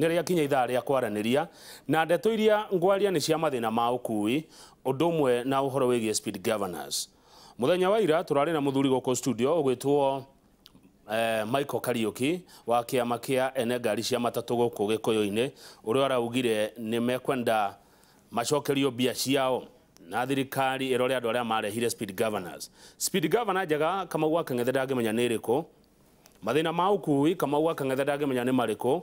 Nĩ rĩakinya ithaa rĩa kwaranĩria na ndeto iria ngwaria nĩ cia mathĩna ma ũkui ũndũ ũmwe na ũhoro wĩgiĩ speed governors. Mũthenya wa ira tũrarĩ na mũthuri gũkũ studio ũgwĩtwo Michael Kariuki wa kĩama kĩa ene ngari cia matatũ gũkũ Gĩkũyũ-inĩ, ũrĩa araugire nĩ mekwenda macokerio mbia ciao na thirikari ĩrore andũ arĩa marehire speed governors. Speed governor njega Kamau wa Kang'ethe ndangĩmenya nĩ ĩrĩkũ, mathĩna ma ũkui Kamau wa Kang'ethe ndangĩmenya nĩ marĩkũ,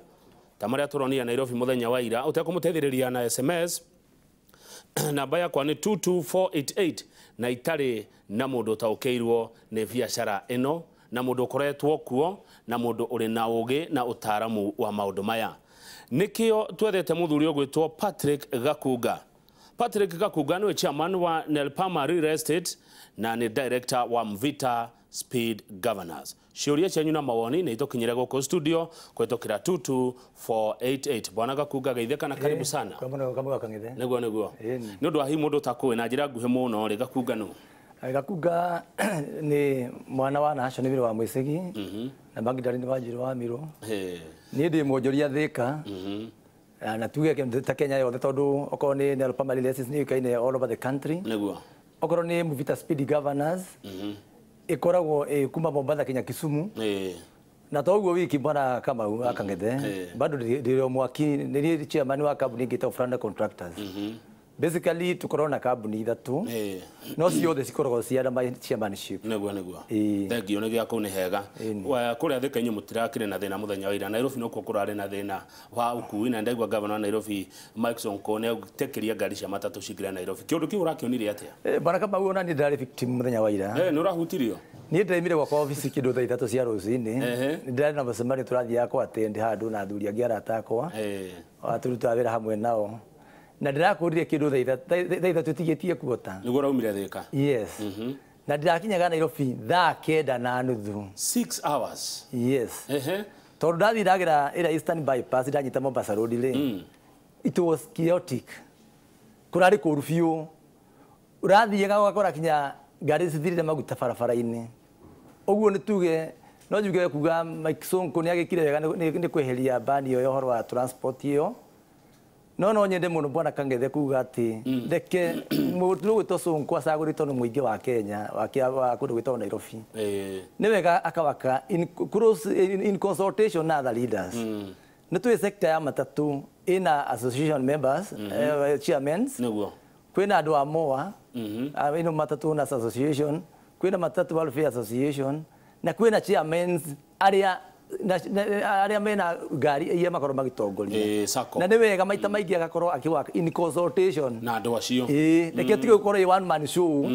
ta marĩa tũronire Nairobi mũthenya wa ira. Ũtekũmũteithĩrĩria na SMS namba yakwa nĩ 22488 na itarĩ na mũndũ ũtaũkĩirwo nĩ biacara ĩno na mũndũ ũkoretwo kuo na mũndũ ũrĩ na ũgĩ na ũtaaramu wa maũndũ maya. Nĩkĩo twethete mũthuri ũgwĩtwo Patrick Gakunga. Patrick Gakunga nĩwe chairman wa Nelpama Real Estate na nĩ director wa Mvita Speed Governors. Ciũria cianyu na mawoni nĩ itũkinyĩre gũkũ studio kũhĩtũkĩra 22488. Bwana Gakunga, geithĩka na karibu sana. Nĩguo nĩguo. Nĩ ũndũ wa hihi mũndũ ũtakũĩ na njĩra nguhĩ mũno rĩ, Gakunga nũ? Gakunga nĩ mwana wa Nahashon Wĩra wa Mwĩcegi na Magdalene Wanjiru wa Miru. Niĩ ndĩ mwonjoria Thĩka na tuge ta Kenya yothe tondũ okorwo nĩ Nelpama Real Estate nĩ yũĩkaine all over the country. Nĩguo. Okorwo nĩ Mvita Speed Governors ĩkoragwo ĩ kuma Mombatha kinya Kisumu. Na toguo wiki bwana Kamau wa Kang'ethe bado ndĩ o mwaki nĩ niĩ chairman wa kambuni ĩngĩ ĩtagwo Franda Contractors. Basically tukorwo na kambuni ithatũ no ciothe cikoragwo cia my chairmanship. Nĩguo nĩguo. Thengiũ nĩ gĩa kũu nĩ hega. Kũrĩa Thĩka inyuĩ mũtirakĩrĩ na thĩna mũthenya wa ira. Nairobi nokuo kũrarĩ na thĩna wa ũkui na ndaigua governor wa Nairobi Mike Sonko nĩ etĩkĩria ngari cia matatũ cingĩre Nairobi. Kĩũndũ kĩu ũrakĩonire atĩa? Bwana Kamau, ona niĩ ndĩrarĩ victim mũthenya wa ira. Nĩ ũrahutirio? Niĩ ndĩraimire gwakwa obici kĩndũ thaa 3 cia rũcinĩ. Nĩ ndĩrarĩ na mũcemanio tũrathiaga kwa attend handũ na athuri angĩ arata akwa. Tũrutaga wĩra hamwe nao. Na ndĩrakũrire kĩndũ thaa 3 tigĩtie kuota. Nĩguo ũraumire Thĩka? Yes. Na ndĩrakinyaga Nairobi thaa 9:30. 6 hours. Yes. Tondũ ndathiĩ ndagera ĩrĩa Eastern Bypass ndanyita Mombasa Road rĩ, it was chaotic. Kũrarĩ kũũru biũ. Ũrathiaga ũgakora kinya ngari cithirire maguta barabara-inĩ. Ũguo nĩ tuge no njuge kuga Mike Sonko nĩ agĩkire wega nĩ kweheria bani ĩyo ya ũhoro wa transport ĩyo. No nyende mũno bwana Kang'ethe kuga atĩ reke mũndũ ũgwĩtwo Sonko acagũrĩtwo nĩ mũingĩ wa Kenya wa kũndũ gwĩtagwo Nairobi. Nĩ wega akawaka in close in consultation na other leaders. Nĩ tũĩ sector ya matatũ ĩna association members, chairmans. Nĩguo. Kwĩna andũ a MOA, ĩno Matatu Owners Association, kwĩna Matatu Welfare Association na kwĩna chairmans arĩa arĩa mena ngari iria makorwo magĩtongoria. Na nĩ wega maita maingĩ agakorwo akĩwaka in consultation na andũ acio. Reke tige gũkorwo ĩ one man show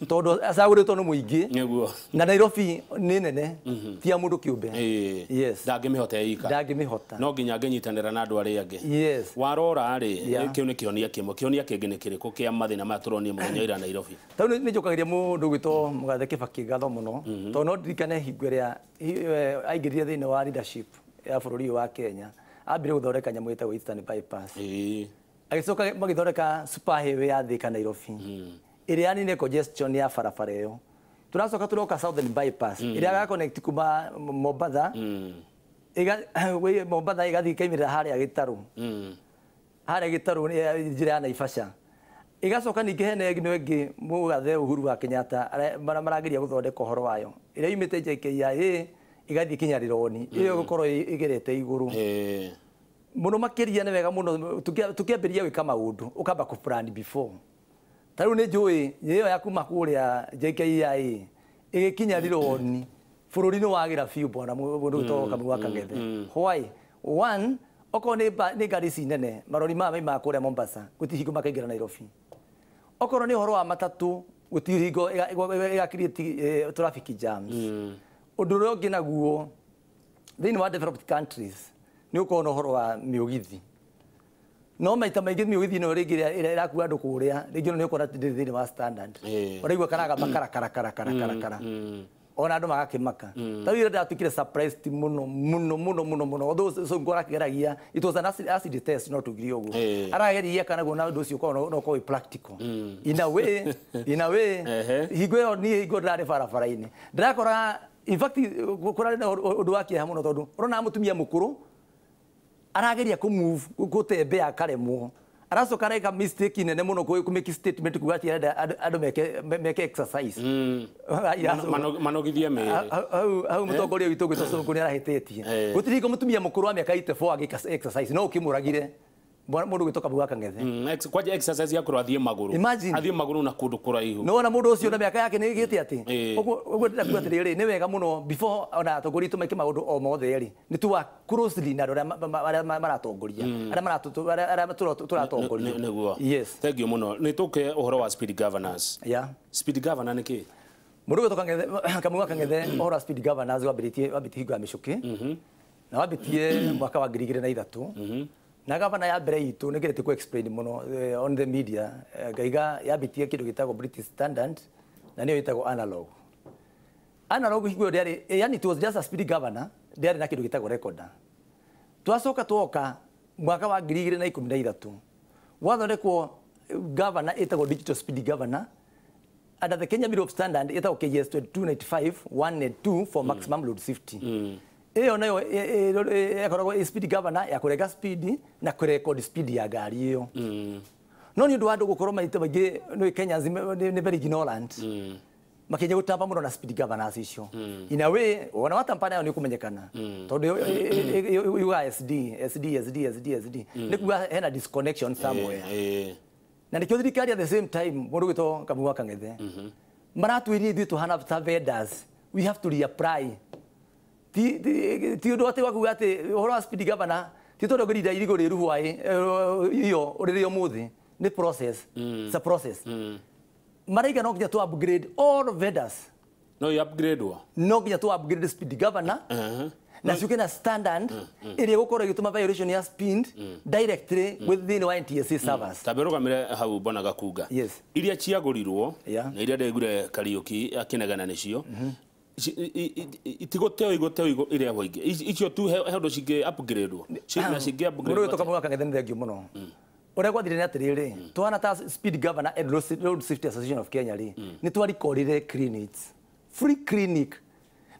tondũ acagũrĩtwo nĩ mũingĩ. Nĩguo. Na Nairobi nĩ nene ti ya mũndũ kĩũmbe. Yes. Ndangĩmĩhota ika. Ndangĩmĩhota. No nginya angĩnyitanĩra na andũ arĩa angĩ. Yes. Warora rĩ, kĩu nĩ kĩonia kĩmwe. Kĩonia kĩngĩ nĩ kĩrĩkũ kĩa mathĩna maya tũronire mũthenya ira Nairobi? Tondũ nĩ njũkagĩria mũndũ ũgwĩtwo Mũgathe Kibaki ngatho mũno tondũ no ndirikane hingo ĩrĩa aingĩrire thĩinĩ wa leadership ya bũrũri ũyũ wa Kenya, ambire gũthondeka nyamũ ĩtagwo Eastern Bypass. Agĩcoka magĩthondeka super highway ya Thĩka Nairobi ĩrĩa yaninire congestion ya barabara ĩyo. Tũracoka tũroka Southern Bypass ĩrĩa ya connect kuma Mombatha Mombatha ĩgathiĩ ĩkaimĩrĩra harĩa Gĩtarũ. Harĩa Gĩtarũ nĩ njĩra ya Naivasha. Ĩgacoka ningĩ hena ĩno ĩngĩ mũgathe Uhuru wa Kenyatta marageria gũthondeka ũhoro wayo ĩrĩa yumĩte JKIA ĩgathiĩ kinya Rironi ĩyo ĩgũkorwo ĩgerete igũrũ. Mũno makĩria nĩ wega mũno tũkĩambĩrĩria gwĩka maũndũ ũkamba kũ plan before. Ta rĩu nĩ njũĩ ĩyo ya kuma kũrĩa JKIA ĩgĩkinya Rironi bũrũri nĩ wagĩra biũ bwana mũndũ ũgwĩtwo Kamau wa Kang'ethe. Why? One, okorwo nĩ ngari ici nene marori maya maimaga kũrĩa Mombasa gũtirĩ hingo makaingĩra Nairobi. Okorwo nĩ ũhoro wa matatũ gũtirĩ hingo ĩga create traffic jams. Ũndũ ũrĩa ũngĩ naguo thĩinĩ wa developed countries nĩ ũkorwo na ũhoro wa mĩũgithi. No maita maingĩ mĩũgithi ĩno rĩngĩ ĩrĩa ĩrakua andũ kũrĩa rĩngĩ nĩ ũkora ndĩrĩ thĩinĩ wa standard. Ũraigua karagamba kara kara kara kara kara kara. Ona andũ magakĩmaka. Ta rĩu ndatuĩkire surprised mũno mũno mũno mũno mũno. Although Sonko arakĩgeragia, it was an acid test no tugire ũguo. Arageria kana guo na ũndũ ũcio ũkorwo no ũkorwo wĩ practical. In a way, hingo ĩyo niĩ hingo ndĩrarĩ barabara-inĩ. Ndĩrakora in fact kũrarĩ na ũndũ wa kĩeha mũno tondũ ũrona mũtumia mũkũrũ Arageria kũ move gũtembea akaremwo. Aracoka areka mistake nene mũno kũ make statement kuga atĩ arenda andũ meke exercise. Manogithie mĩĩrĩ. Hau mũtongoria witũ gwĩtwo Sonko nĩ arahĩtĩtie. Gũtirĩ hingo mũtumia mũkũrũ wa mĩaka 84 agĩka exercise no ũkĩmũragire. Mũndũ gwĩtwo Kamau wa Kang'ethe. Kwanja exercise ya kũrwo athiĩ magũrũ. Athiĩ magũrũ na kũndũ kũraihu. No wona mũndũ ũcio na mĩaka yake nĩ ĩgĩte atĩ. Ũguo ndĩrenda kuga atĩrĩrĩ, nĩ wega mũno before ona atongoria aitũ meke maũndũ o mothe rĩ, nĩ tũwa closely na andũ arĩa maratongoria. Arĩa tũratongoria. Nĩguo. Yes. Thank you mũno. Nĩ tũke ũhoro wa speed governors. Yeah. Speed governor nĩ kĩ? Mũndũ gwĩtwo Kamau wa Kang'ethe ũhoro wa speed governors wambĩrĩtie hingo ya mĩcũkĩ. Na wambĩtie mwaka wa 2003. Na gavana ya mbere itũ nĩ ngeretie ku explain mũno on the media, ngaiga yambĩtie kĩndũ gĩtagwo British Standard na nĩyo ĩtagwo analog. Analog hingo ĩyo ndĩarĩ, yani it was just a speed governor, ndĩarĩ na kĩndũ gĩtagwo recorder. Twacoka twoka mwaka wa 2013 gwathondekwo governor ĩtagwo digital speed governor under the Kenya Bureau of Standard ĩtagwo KS 2295 1 and 2 for maximum load safety. Ĩyo nayo yakoragwo ĩ speed governor ya kũrenga speed na kũrecord speed ya ngari ĩyo. No nĩ ũndũ wa andũ gũkorwo maita maingĩ nĩ Kenyans nĩ very ignorant. Makĩnya gũtamba mũno na speed governors icio. In a way wona watampa nayo nĩ ũkũmenyekana. Tondũ yugaga SD SD SD SD SD nĩ kuga hena disconnection somewhere. Na nĩkĩo thirikari at the same time mũndũ gwĩtwo Kamau wa Kang'ethe maratwĩrire ithuĩ tũhana ta vendors, we have to reapply. Ti ũndũ atĩ wakuga atĩ ũhoro wa speed governor ti tondũ ngĩrinda irigũ rĩru hwaĩ iyo ũrĩrĩ ũmũthĩ nĩ process. It's a process. Maraiga no nginya tu upgrade all vendors. No you upgrade wa? No nginya tu upgrade speed governor. Na ciũke na standard ĩrĩa ĩgũkorwo ĩgĩtũma violation ya speed directly within wa NTSA servers. Tambe rũgamĩre hau mbona Gakunga. Yes. Iria ciagũrirwo na iria ndaiguire Kariũki akĩnegena nĩcio. Itigũteo igũteo irehwo ingĩ. Icio tu he ũndũ cingĩ upgrade wo. Na cingĩ upgrade. Mũndũ wĩtwo Kamau wa Kang'ethe nĩ thengiũ mũno. Ũrĩa gwathire nĩ atĩrĩrĩ, twana ta Speed Governor and Road Safety Association of Kenya rĩ, nĩ twarikorire clinics. Free clinic.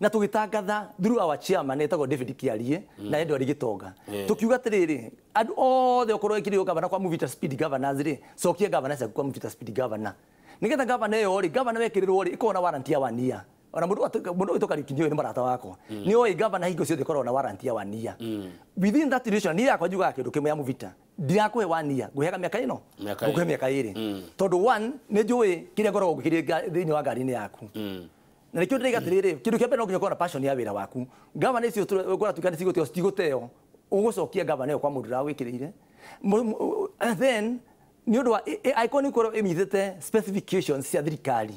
Na tũgĩtangatha through our chairman etagwo David Kiarie na Edward Gitonga. Tũkiuga atĩrĩrĩ, andũ othe okorwo ĩkĩrĩo governor kwa Muvita Speed Governors rĩ, cokia governor ciaku kwa Muvita Speed Governor. Nĩgetha governor ĩyo rĩ, governor wekĩrĩrwo rĩ, ĩkorwo na warranty ya 1 year. Ona mũndũ wĩtwo Kariũki nĩoĩ nĩ mũrata wakwa. Nĩoĩ governor hingo ciothe ĩkoragwo na warranty ya 1 year. Within that duration niĩ yakwa njugaga kĩndũ kĩmwe ya Muvita. Ndirakũhe 1 year, ngũheaga mĩaka ĩno? Ngũkũhe mĩaka 2. Tondũ one nĩ njũĩ kĩrĩa ngoragwo ngĩkĩria thĩinĩ wa ngari-inĩ yaku. Na nĩkĩo ndĩraiga atĩrĩrĩ, kĩndũ kĩa mbere no nginya ũkorwo na passion ya wĩra waku. Governor icio kũratuĩka nĩ cigũteo citigũteo, ũgũcokia governor ĩyo kwa mũndũ ũrĩa wĩkĩrĩire. Then nĩ ũndũ wa angĩkorwo nĩ ũkorwo ĩnyitĩte specifications cia thirikari,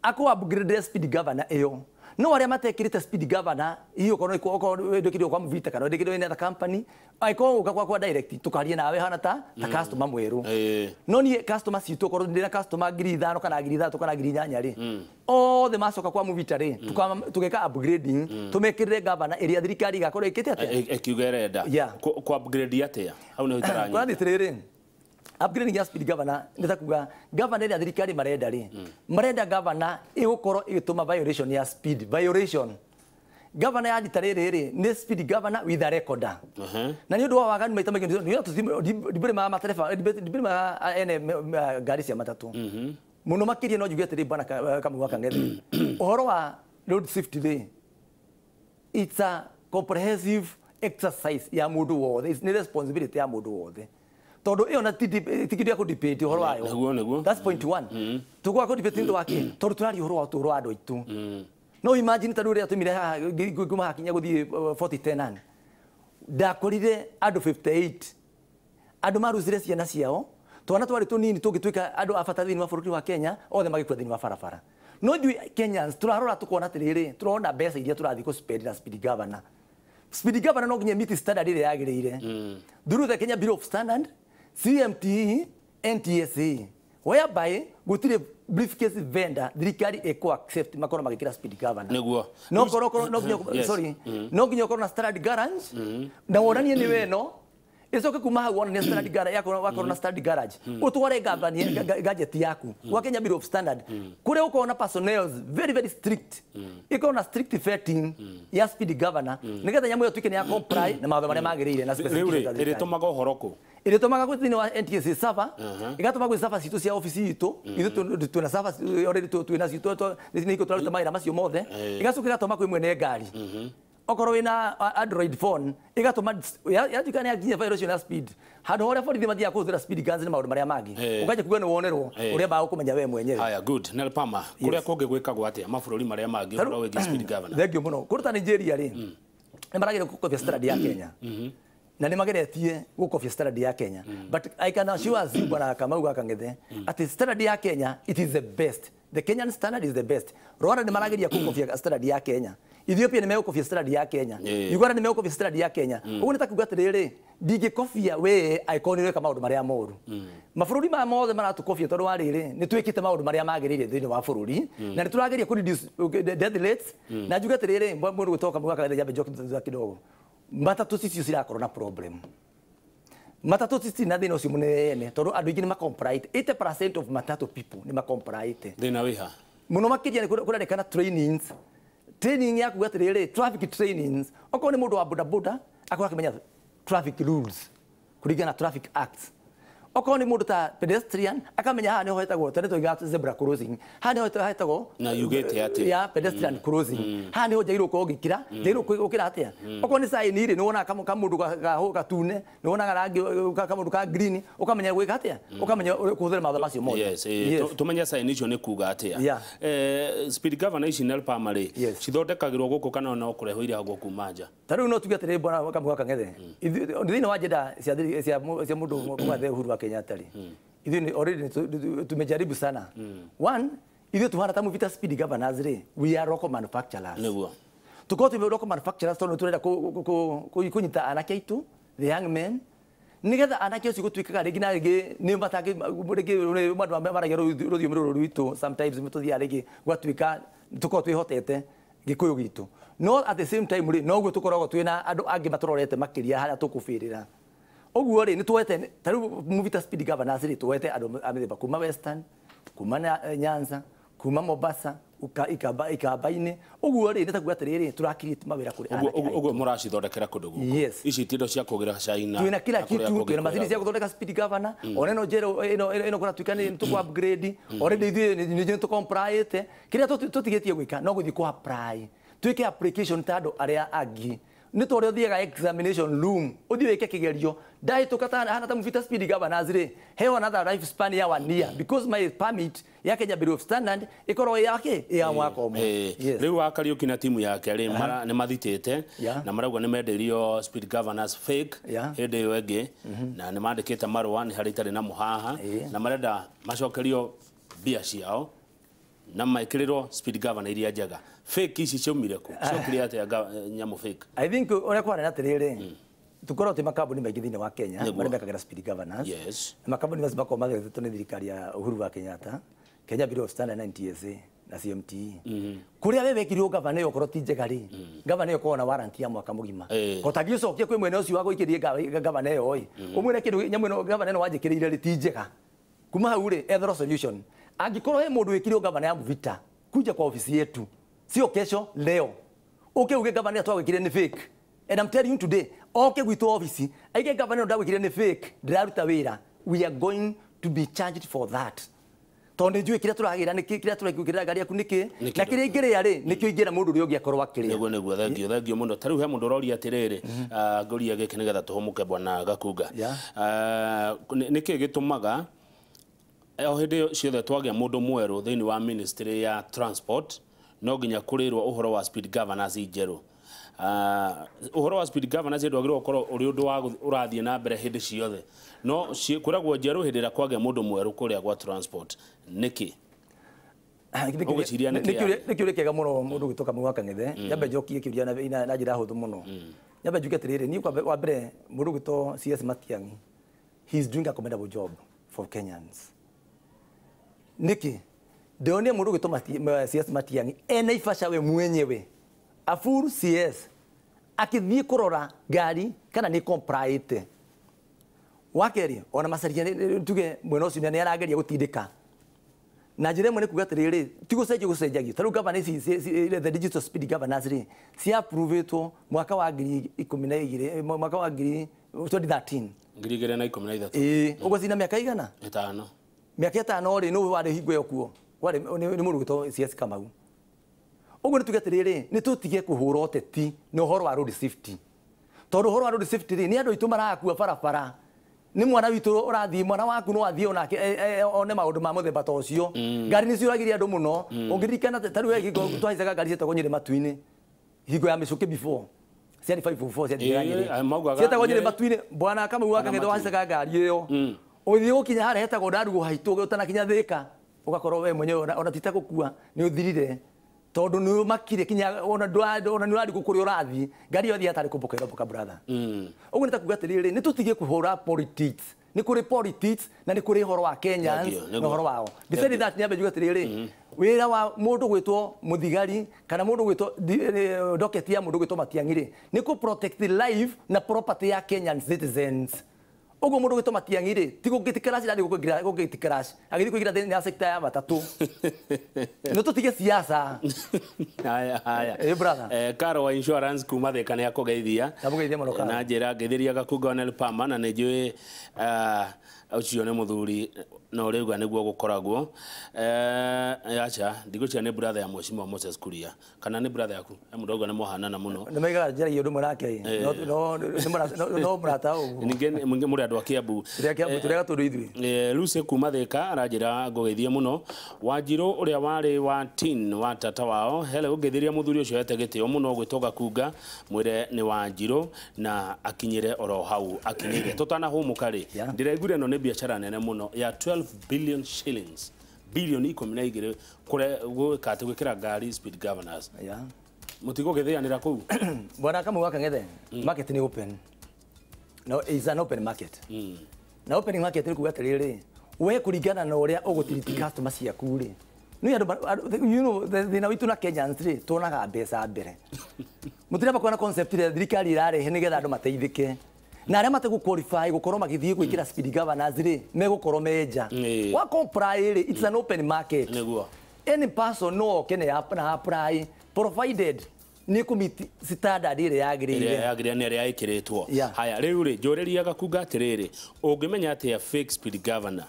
akũ upgrade speed governor ĩyo. No arĩa matekĩrĩte speed governor hihi okorwo ndĩkĩrĩirwo kwa Muvita kana ndĩkĩrĩirwo any other company, angĩkorwo ũka gwakwa direct tũkarie nawe hana ta customer mwerũ. No niĩ customer citũ okorwo ndĩna customer 5,000 kana 3,000 kana 8,000 rĩ, othe macoka kwa Muvita rĩ, tũgeka upgrading, tũmekĩrĩre governor ĩrĩa thirikari ĩgakorwo ĩkĩte atĩa? Ĩkiuga ĩrenda. Kũ upgrade atĩa? Hau nĩho itaranyita. Kũrathiĩ atĩrĩrĩ, upgrading ya speed governor nĩ ta kuga governor ĩrĩa thirikari marenda rĩ, marenda governor ĩgũkorwo ĩgĩtũma violation ya speed violation. Governor ya rita rĩrĩ rĩ nĩ speed governor with a recorder. Na nĩ ũndũ wa waganu maita maingĩ ndibũrĩmaga matereba, ndibũrĩmaga ene ngari cia matatũ. Mũno makĩria no njuge atĩrĩ bwana Kamau wa Kang'ethe, ũhoro wa road safety rĩ, it's a comprehensive exercise ya mũndũ wothe, nĩ responsibility ya mũndũ wothe. Tondũ ĩyo na ti kĩndũ gĩa kũ-debate ũhoro wayo. Nĩguo. That's point one. Tũgũka kũ-debate nĩ ũndũ wa kĩ? Tondũ tũraria ũhoro wa ũtũũro wa andũ aitũ. No imagine ta rĩu rĩrĩa tũimire haha ngĩuma haha kinya gũthiĩ 4010 ndakorire andũ 58 andũ marucire ciana ciao, twana twarĩ tũnini tũngĩtuĩka andũ a bata thĩinĩ wa bũrũri wa Kenya, othe magĩkua thĩinĩ wa barabara. No ithuĩ Kenyans tũrarora tũkona atĩrĩrĩ, tũrona mbeca iria tũrathiĩ kũ-spend na speed governor. Speed governor no nginya meet standard ĩrĩa yagĩrĩire. Through the Kenya Bureau of Standard, CMTE, NTSA, whereby gũtirĩ briefcase vendor thirikari ĩkũ accept makorwo magĩkĩra speed governor. Nĩguo. No korwo no nginya, sorry, no nginya ũkorwo na standard garage na wonanie nĩ we no Icoke kuma hau wona nĩ standard garage yakorwo wakorwo na standard garage utware gadget yaku gwa Kenya Bureau of Standard kuria ukorwo na personnel very very strict, ikorwo na strict vetting ya speed governor nigetha nyamu ĩyo tuike nĩ ya comply na mawatho marĩa magĩrĩire na Rĩu specifications rĩ za thirikari. Ĩrĩtũmaga ũhoro kũ? Ĩrĩtũmaga gwĩ thĩinĩ wa NTSA server, ĩgatũma gwĩ server citũ cia ofici itũ. Ithuĩ twĩna server already, twĩna citũ nĩ iko tũraruta mawĩra macio mothe. Ĩgacoka ĩgatũma kwĩ mwene ngari. Okorwo wĩna Android phone, ĩgatũma yatuĩka nĩ yakinya file ũcio na speed handũ harĩa borithi mathiaga kũhũthĩra speed guns na maũndũ marĩa mangĩ, ũkanjia kuga nĩ wonerwo ũrĩa bagũkũmenya we mwenyewe. Haya, good. Nel Pama, kũrĩa kũngĩ gwĩkagwo atĩa mabũrũri marĩa mangĩ ũhoro wĩgiĩ speed governor? Thank you mũno. Kũrũ ta Nigeria rĩ, nĩ marageria gũkobia standard ya Kenya na nĩ mageretie gũkobia standard ya Kenya, but I can assure you, bwana Kamau wa Kang'ethe, atĩ standard ya Kenya, it is the best. The Kenyan standard is the best. Rwanda nĩ marageria gũkobia standard ya Kenya. Ethiopia nĩ megũkobia standard ya Kenya. Uganda nĩ megũkobia standard ya Kenya. Ũguo nĩ ta kuga atĩrĩrĩ, ndingĩkobia we angĩkorwo nĩ ũreka maũndũ marĩa moru. Mabũrũri maya mothe maratũkobia tondũ wa rĩrĩ, nĩ twĩkĩte maũndũ marĩa magĩrĩire thĩinĩ wa bũrũri na nĩ tũrageria kũ reduce death rates. Na njuge atĩrĩrĩ, mũndũ gwĩtwo Kamau wa Kang'ethe, nyambe njoke thutha kidogo, matatũ cicio cirakorwo na problem. Matatũ citirĩ na thĩna ũcio mũnene tondũ andũ aingĩ nĩ macomplied. 80% of matatu people nĩ macomplied. Thĩna wĩha? Mũno makĩria nĩ kũrerĩkana trainings, training ya kuga atĩrĩrĩ, traffic trainings. Okorwo nĩ mũndũ wa bodaboda, akorwo akĩmenya traffic rules kũringana na traffic acts. Okorwo nĩ mũndũ ta pedestrian, akamenya haha nĩho hetagwo, tene tũigaga zebra crossing, haha nĩho hetagwo Na yugĩte atĩa? Ya pedestrian crossing, haha nĩho njagĩrĩirwo gũkorwo ngĩkĩra, njagĩrĩirwo gũkĩra atĩa. Okorwo nĩ sign rĩ, nĩ wonaga kamũndũ gatune, nĩ wonaga rangi kamũndũ ka green, ũkamenya gwĩka atĩa, ũkamenya kũhũthĩra mawatho macio mothe. Yes, tũmenye sign icio nĩ kuga atĩa. Speed governor ici, Nel Pama rĩ, cithondekagĩrwo gũkũ kana no kũrehwo irehagwo kuma nja? Ta rĩu no tuge atĩrĩrĩ, bwana Kamau wa Kang'ethe, thĩinĩ wa njenda cia mũndũ mũgathe Uhuru wa Kenyatta rĩ, ithuĩ already tumejaribu sana. One, ithuĩ tuhana ta Mvita speed governors rĩ, we are local manufacturers. Tukorwo twĩ local manufacturers tondũ tũrenda kũnyita anake aitũ, the young men, nigetha anake acio gũtuĩkaga rĩngĩ na rĩngĩ nĩ matangĩ rĩngĩ andũ maragia rũthiomi rũrũ rwitũ. Sometimes tũthiaga rĩngĩ gũgatuĩka tũkorwo twĩhotete gĩkũyũ gitũ, no at the same time rĩ, noguo tũkoragwo twĩna andũ angĩ matũrorete makĩria harĩa tũkũbĩrĩra. Ũguo rĩ, nĩ tuoete ta rĩu Mvita speed governors rĩ, tuoete andũ a mĩthemba kuma Western, kuma Nyanza, kuma Mombasa, Ikamba-inĩ. Ũguo rĩ, nĩ ta kuga atĩrĩrĩ, tũra create mawĩra kũrĩ Ũguo anake aitũ. Ũguo mũracithondekera kũndũ gũkũ? Yes. Ici ti indo cia kũgĩra China Twina kila na kũrĩa kitu. kũngĩ Twina macini cia kwĩragwo. gũthondeka speed governor. Ona ĩno njerũ ĩno kũratuĩka nĩ tũkũ upgrade already. Ithuĩ nĩ tũcomplyĩte. Kĩrĩa tũtigĩtie gwĩka no gũthiĩ kũ apply, twĩke application ta andũ arĩa angĩ. Nĩ ta ũrĩa ũthiaga examination room ũthiĩ wĩke kĩgerio, ndahĩtũka ta hana ta Mvita speed governors rĩ, heo another life span ya 1 year because my permit ya Kenya Bureau of Standard ĩkorwo yake ya mwaka ũmwe. Yes. Rĩu wa Kariuki na timu yake rĩ, nĩ mathitĩte na marauga nĩ mendeirio speed governors fake hĩndĩ ĩyo ĩngĩ, na nĩ mandĩkĩte marũa nĩ harĩa itarĩ na mũhaha, na marenda macokerio mbia ciao na mekĩrĩrwo speed governor iria njega. Fake ici ciaumire kũ? Ciokire atĩa nyamũ fake? I think ũrĩa kwarĩ atĩrĩrĩ, tukorwo twĩ makambuni maingĩ thĩinĩ wa Kenya marĩa mekagĩra speed governors. Na makambuni macio makoragwo magethetwo nĩ thirikari ya Uhuru wa Kenyatta, Kenya Bureau of Standard na NTSA na CMTE. Kũrĩa we wekĩrirwo gavana ĩyo, okorwo ti njega rĩ, gavana ĩyo ĩkoragwo na warranty ya mwaka mũgima. Ko tangĩũcokia kwĩ mwene ũcio wa gũikĩrie gavana ĩyo ĩ, ũmwĩre kĩndũ nyamũ ĩno gavana ĩno wanjĩkĩrĩire rĩ ti njega. Kuma hau rĩ, etherwo solution. Angĩkorwo he mũndũ wĩkĩrirwo gavana ya Mvita, kuja kwa ofisi yetu, sio kesho, leo, uke uge gavana twagwĩkire nĩ fake. And I'm telling you today, oke gwitũ office aige gavana ĩno ndagwĩkire nĩ fake, ndĩraruta wĩra, we are going to be charged for that, tondũ nĩ njũĩ kĩrĩa tũragĩra nĩkĩ, kĩrĩa tũrekĩra ngari yaku nĩkĩ, Nĩkĩ na kĩrĩa ingĩrĩa rĩ, nĩkĩo ingĩra mũndũ ũrĩa ũngĩ akorwo akĩrĩa. Nĩguo, thengio, thengio mũno. Ta rĩu he mũndũ ũroria atĩrĩrĩ, ngũria gĩkĩ nĩgetha tũhũmũke, bwana Gakunga. Nĩkĩ gĩtũmaga o hĩndĩ ciothe twagĩa mũndũ mwerũ thĩinĩ wa ministry ya transport no nginya kũrĩrwo ũhoro wa speed governors njerũ? Ũhoro wa speed governors ndwagĩrĩirwo gũkorwo ũrĩ ũndũ wa ũrathiĩ na mbere hĩndĩ ciothe, no kwĩragwo njerũ hĩndĩ ĩrĩa kwagĩa mũndũ mwerũ kũrĩa gwa transport nĩkĩ? Ũgwĩciria nĩkĩ? Nĩ kĩũria kĩega mũno, mũndũ gwĩtwo Kamau wa Kang'ethe. Nyambe njokie kĩũria na njĩra hũthũ mũno. Nyambe njuge atĩrĩrĩ, niĩ wa mbere, mũndũ gwĩtwo CS Matiang'i, he is doing a commendable job for Kenyans. Nĩkĩ ndĩronire mũndũ gwĩtwo CS Matiang'i e Naivasha we mwenyewe, a full CS, akĩthiĩ kũrora ngari kana nĩ compliant? Wa kerĩ ona Macharia tuge mwena ũcio nĩ arageria gũtindĩka na njĩra ĩmwe nĩ kuga atĩrĩrĩ ti gũcenjio gũcenjagio ta rĩu gavana ici the digital speed governors rĩ ciapruvĩtwo mwaka wa 2012 mwaka wa 2013 2013 ĩĩ ũguo cina mĩaka igana ĩtano mĩaka ĩtano rĩ nũ warĩ hingo ĩyo kuo warĩ nĩ mũndũ ũgwĩtwo CS Kamau. Ũguo nĩ tuge atĩrĩrĩ nĩ tũtige kũhũra ũteti na ũhoro wa road safety tondũ ũhoro wa road safety rĩ nĩ andũ aitũ marakua barabara nĩ mwana witũ ũrathiĩ mwana waku no athiĩ onake one maũndũ ma mũthemba ta ũcio. Ngari nĩ ciũragire andũ mũno ũngĩririkana ta rĩu hingo twahaicaga ngari cietagwo Nyĩrĩ matu-inĩ hingo ya mĩcũkĩ before ciarĩ 504 ciathiaga Nyĩrĩ cietagwo Nyĩrĩ matu-inĩ bwana Kamau wa Kang'ethe wahaicaga ngari ĩyo ũthiĩ gũkinya harĩa hetagwo Ndarugu haitũ ũtanakinya Thĩka ũgakorwo we mwenyewe ona ti ta gũkua nĩ ũthirire tondũ nĩ ũmakire kinya ona nĩ ũrarigwo kũrĩa ũrathiĩ ngari ĩyo ĩthiaga tarĩ kũmbũka ĩrombũka brother. Ũguo nĩ ta kuga atĩrĩrĩ nĩ tũtige kũhũra politics nĩ kũrĩ politics na nĩ kũrĩ ũhoro wa Kenyans na ũhoro wao. Beside that nyambe njuge atĩrĩrĩ wĩra wa mũndũ gwĩtwo mũthigari kana mũndũ gwĩtwo docket ya mũndũ gwĩtwo Matiang'i rĩ nĩ kũ protect the life na property ya Kenyan citizens. Ũguo mũndũ gwĩtwo Matiang'i rĩ ti gũgĩti crash ĩrathiĩ gũgĩti crash agĩthiĩ kũingĩra thĩinĩ wa sector ya matatũ no tũtige siasa. Haya haya brother Karo wa insurance kuma Thĩka nĩ akũgeithia ndamũgeithia mũno Karo na njĩra ngeithĩria Gakunga Onel Palmer na nĩ njũĩ ũcio nĩ mũthuri na ũrĩuga nĩguo gũkoragwo acha ndigũcia nĩ brother ya Mheshimiwa Moses Kuria kana nĩ brother yaku mũndũ auga nĩ mwahanana mũno nĩ maigaga njaragia ũndũ ũmwe nake no mũrata ũguo ningĩ mũrĩ andũ a Kiambu tũrĩ a Gatũndũ ithuĩ. Lucy kuma Thĩka aranjĩra ngũgeithie mũno Wanjirũ ũrĩa warĩ wa tin wa tata wao hele ũngeithĩria mũthuri ũcio ete gĩtĩo mũno gwĩtwo Gakunga mwĩre nĩ Wanjirũ na akinyĩre oro hau akinyĩire tũtanahũmũka rĩ ndĩraiguire ĩno nĩ biacara nene mũno ya 12 billion shillings bilioni 12 kure gwĩka atĩ gwĩkĩra ngari speed governors mũtigũgĩthĩanĩra kũu bwana Kamau wa Kang'ethe market nĩ open no is an open market na open market nĩ kuga atĩrĩrĩ we kũringana na ũrĩa ũgũtiriti customer ciaku rĩ nĩ andũ you know thĩna witũ na Kenyans rĩ tuonaga mbeca mbere mũtiramba kuona concept ĩrĩa thirikari ĩrarehe nĩgetha andũ mateithĩke na arĩa mategũ qualify gũkorwo magĩthiĩ gwĩkĩra speed governors rĩ megũkorwo me nja wa comply rĩ it's an open market nĩguo any person no oke na apply provided nĩ kũmiti standard ĩrĩa yagĩrĩire ĩrĩa yagĩrĩire nĩ ĩrĩa ĩkĩrĩtwo. Haya rĩu rĩ njũrĩria Gakunga atĩrĩrĩ ũngĩmenya atĩa fake speed governor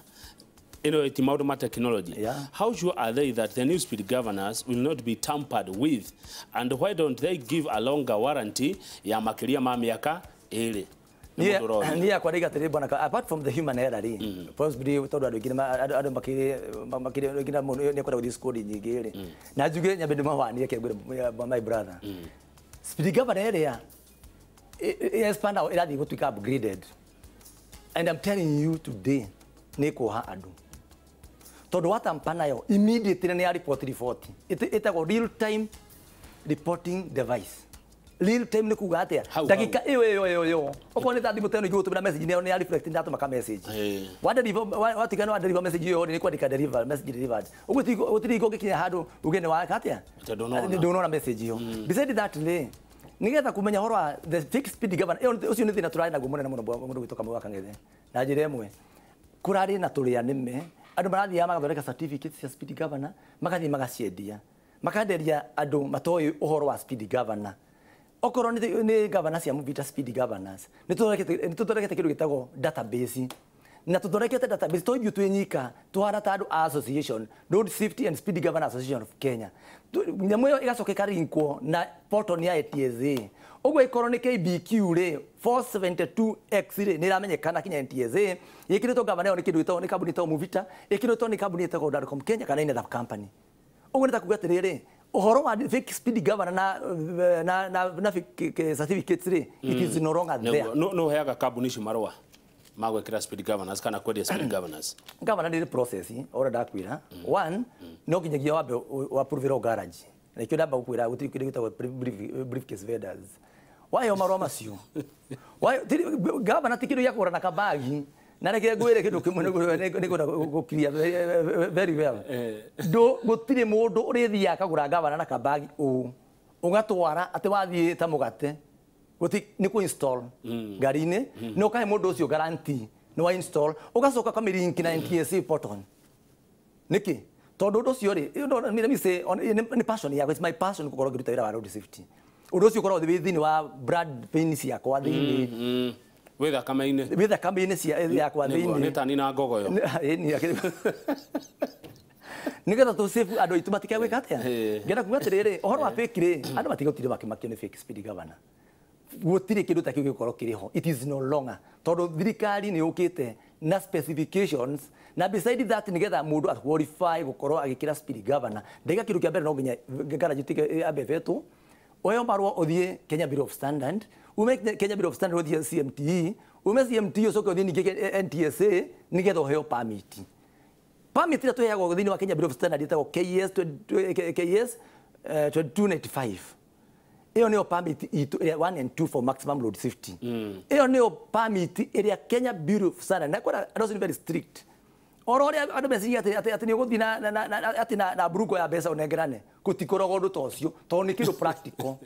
ĩno ti maũndũ ma technology how sure are they that the new speed governors will not be tampered with and why don't they give a longer warranty ya makĩria ma mĩaka ĩrĩ? Niĩ yakwa ndaiga atĩrĩ bwana apart from the human error rĩ possibly tondũ andũ aingĩ andũ makĩrĩ nginya mũndũ nĩ ekwenda gũthiĩ squad nyingĩ rĩ na njuge nyambe ndĩmahwanie kĩngwĩre my brother speed governor ĩrĩa expand ĩrathiĩ gũtuĩka upgraded and I'm telling you today nĩ kuoha andũ tondũ watampa nayo immediately nĩ ya report ĩtagwo real time reporting device. Real time nĩ kuga atĩa ndagĩka ĩyo ĩyo ĩyo okorwo nĩ ta thimũ ta ĩno ingĩgũtũmĩra message nĩ ya reflect ndatũma ka message watigana wa deliver message ĩyo nĩ kwandĩka deliver message delivered ũguo gũtirĩ hingo ũngĩkinya handũ uge nĩ waka atĩa ndũnona message ĩyo. Beside that rĩ nĩgetha kũmenya ũhoro wa the fixed speed governor ũcio nĩ thĩna tũrarĩ naguo mũnene mũno mũndũ gwĩtwo Kamau wa Kang'ethe na njĩra ĩmwe kũrarĩ na tũrĩa nĩme andũ marathiaga magathondeka certificates cia speed governor magathiĩ magaciendia makenderia andũ matoĩ ũhoro wa speed governor. Okorwo nĩ governors cia Mvita speed governors nĩ tũthondekete kĩndũ gĩtagwo database na tũthondekete database to ithuĩ twĩ nyika tũhana ta andũ a association Road Safety and Speed Governors Association of Kenya nyamũ ĩyo ĩgacoka ĩkarinkwo na portal ya NTSA ũguo ĩkorwo nĩ KBQ rĩ 472X rĩ nĩ ĩramenyekana kinya NTSA ĩkĩrĩtwo governor ĩyo nĩ kĩndũ gĩtagwo nĩ kambuni ĩtagwo Mvita ĩkĩrĩtwo nĩ kambuni ĩtagwo Darcom Kenya kana any other company ũguo nĩ ta kuga atĩrĩrĩ ũhoro wa fake speed governor na fake certificates rĩ it is no longer there. No heaga kambuni icio marũa ma gwĩkĩra speed governors kana kwendia speed governors governor nĩ process ora ndakwĩra one no nginyagia wambe wa approve garage na ikĩo ndamba gũkwĩra gũtirĩ kĩndũ gĩtagwo briefcase vendors wayo marũa macio governor ti kĩndũ gĩa kũgũra na kabagi na reke ngwĩre kĩndũ kĩmwe nĩngwenda gũkiria very well gũtirĩ mũndũ ũrĩthiaga akagũra gavana na kabagi ũũ ũgatwara atĩ wathiĩ ta mũgate nĩ kũ install ngari-inĩ na ũkahe mũndũ ũcio guarantee Nĩ wa install ũgacoka ũkamĩlink na NTSA portal. Nĩkĩ? Tondũ ũndũ ũcio rĩ, let me say, nĩ passion yakwa, it's my passion gũkorwo ngĩruta wĩra wa road safety. Ũndũ ũcio ũkoragwo wĩ thĩinĩ wa blood veins ciakwa thĩinĩ. Wĩ thakame-inĩ. Wĩ thakame-inĩ yakwa thĩinĩ. Nĩ tani na ngogoyo. Nĩgetha tũ save andũ aitũ matikae gwĩka atĩa. Ngenda kuga atĩrĩrĩ, ũhoro wa fake rĩ, andũ matigũtinda makĩmakio nĩ fake speed governor. Gũtirĩ kĩndũ ta kĩu gĩgũkorwo kĩrĩ ho. It is no longer. Tondũ thirikari nĩ yũkĩte na specifications, na beside that nĩgetha mũndũ a qualify gũkorwo agĩkĩra speed governor, ndaiga kĩndũ kĩa mbere no nginya garage ĩtuĩke yambe ĩvetwo, ũheo marũa ũthiĩ Kenya Bureau of Standard, ume Kenya Bureau of Standard ũthiĩ CMTE, ume CMTE ũcoke ũthiĩ ningĩ NTSA nĩgetha ũheo permit. Permit ĩrĩa tũheagwo thĩinĩ wa Kenya Bureau of Standard ĩtagwo KS KS 2295. Ĩyo nĩyo permit itũ ĩrĩa 1 and 2 for maximum road safety. Ĩyo nĩyo permit ĩrĩa Kenya Bureau of Standard, na kwĩna andũ acio nĩ very strict. Oro ũrĩa andũ meciria atĩ nĩ ũgũthiĩ na atĩ na mburungo ya mbeca ũnengerane, gũtikoragwo ũndũ ta ũcio, tondũ nĩ kĩndũ practical.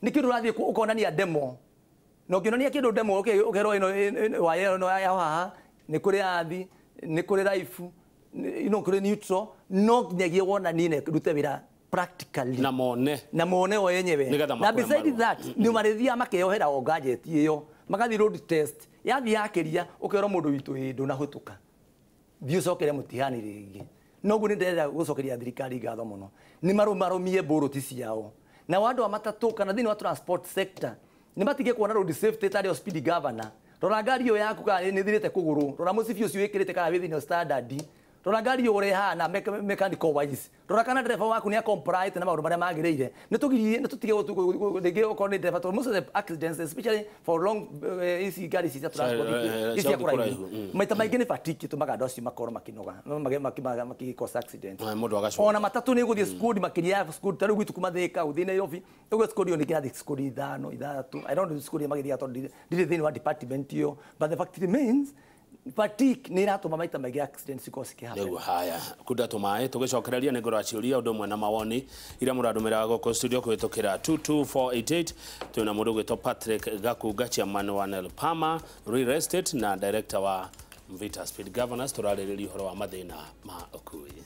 Nĩ kĩndũ ũrathiĩ ũkonania demo. Na ũkĩonania kĩndũ demo ũkerwo ĩno waya ĩno ya haha, nĩ kũrĩ athi, nĩ kũrĩ life, no kũrĩ neutral, no nginyagia wonanie na ĩrute wĩra practically. Na mone. Na mone o yenyewe. Na beside that, nĩ marĩthiaga makeyohera o gadget ĩyo, magathiĩ road test, yathiĩ yakĩria, ũkerwo mũndũ witũ ĩ ndũnahĩtũka. Thiĩ ũcokere mũtihani rĩngĩ. Noguo nĩ ndĩrenda gũcokeria thirikari ngatho mũno. Nĩ marũmarũmie mbũrũti ciao. Na andũ a matatũ kana thĩinĩ wa transport sector, nĩ matige kuona road safety tarĩ o speed governor. Rora ngari ĩyo yaku kana nĩ ĩthirĩte kũgũrũ, rora mũcibi ũcio wĩkĩrĩte kana wĩ thĩinĩ wa standard. Rora ngari ĩyo ũrĩa ĩhana mechanical wise. Rora kana ndereba waku nĩ comply na maũndũ marĩa magĩrĩire. Nĩ tũgirie, nĩ tũtige rĩngĩ okorwo nĩ ndereba, tondũ most of the accidents, especially for long ici ngari ici cia transport ici cia kũraihu, maita maingĩ nĩ fatigue ĩtũmaga andũ acio makorwo makĩnoga, maki cause accident. Mũndũ agacoka. Ona matatũ nĩ ĩgũthiĩ squad makĩria ya squad, ta rĩu gwitũ kuma Thĩka gũthiĩ Nairobi, ũguo squad ĩyo nĩ kĩrathiĩ squad ithano, ithathatũ. I don't know squad ĩrĩa magĩthiaga tondũ ndirĩ thĩinĩ wa department ĩyo, but the fact remains, fatigue nĩ ĩratũma maita maingĩ accidents ikorwo cikĩhappen. Rĩu haya kunda tũmaĩ tũgĩcokereria nĩ ngũraciũria ũndũ ũmwe na mawoni iria mũrandũmĩra gũkũ studio kũhĩtũkĩra 22488. Twĩna mũndũ ũgwĩtwo Patrick Gakunga, chairman wa Nel Palmer Real Estate na director wa Mvita Speed Governors. Tũrarĩrĩria ũhoro wa mathĩna ma ũkui.